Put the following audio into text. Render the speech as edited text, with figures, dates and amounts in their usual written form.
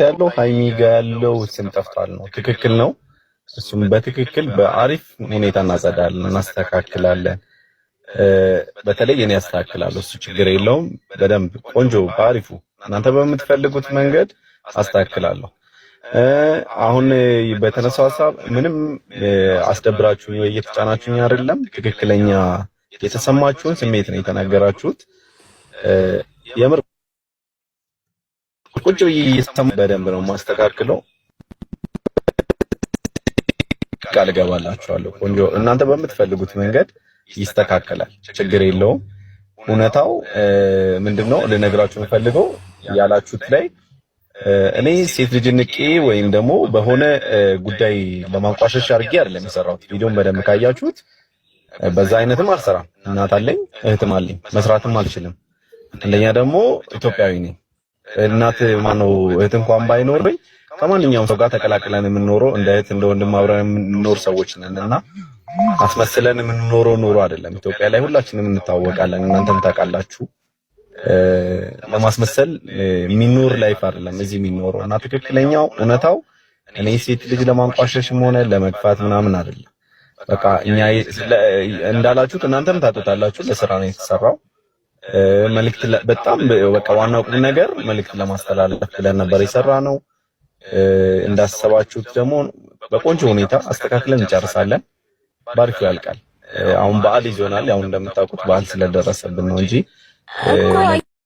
ያለው ሀይሚ ጋ ያለው ስም ጠፍቷል ነው። ትክክል ነው። እሱም በትክክል በአሪፍ ሁኔታ እናጸዳለን፣ እናስተካክላለን። በተለይ እኔ አስተካክላለሁ። እሱ ችግር የለውም። በደንብ ቆንጆ በአሪፉ እናንተ በምትፈልጉት መንገድ አስተካክላለሁ። አሁን በተነሳው ሀሳብ ምንም አስደብራችሁ ወይ እየተጫናችሁኝ አይደለም። ትክክለኛ የተሰማችሁን ስሜት ነው የተናገራችሁት። የምር ቁጭ ብዬ እየሰማሁ በደንብ ነው የማስተካክለው። ቃል እገባላችኋለሁ። ቆንጆ እናንተ በምትፈልጉት መንገድ ይስተካከላል። ችግር የለውም። እውነታው ምንድነው ልነግራችሁ የምፈልገው ያላችሁት ላይ እኔ ሴት ልጅ ንቄ ወይም ደግሞ በሆነ ጉዳይ ለማንቋሸሽ አድርጌ አይደለም የሰራሁት። ቪዲዮን በደንብ ካያችሁት በዛ አይነትም አልሰራም። እናት አለኝ፣ እህትም አለኝ፣ መስራትም አልችልም። አንደኛ ደግሞ ኢትዮጵያዊ ነኝ። እናት ማነው እህት እንኳን ባይኖርኝ ከማንኛውም ሰው ጋር ተቀላቅለን የምንኖረው እንደ እህት እንደ ወንድም አብረን የምንኖር ሰዎች ነን እና አስመስለን የምንኖረው ኑሮ አይደለም። ኢትዮጵያ ላይ ሁላችንም እንታወቃለን፣ እናንተም ታውቃላችሁ። ለማስመሰል የሚኖር life አይደለም እዚህ የሚኖረው እና ትክክለኛው እውነታው እኔ ሴት ልጅ ለማንቋሸሽም ሆነ ለመግፋት ምናምን አይደለም። በቃ እኛ እንዳላችሁት እናንተም ታጡታላችሁ። ለስራ ነው የተሰራው። መልእክት በጣም በቃ ዋናው ቁም ነገር መልእክት ለማስተላለፍ ብለን ነበር የሰራ ነው። እንዳሰባችሁት ደግሞ በቆንጆ ሁኔታ አስተካክለን እንጨርሳለን። ባሪፉ ያልቃል። አሁን በዓል ይዞናል። ያው እንደምታውቁት በዓል ስለደረሰብን ነው እንጂ እኮ።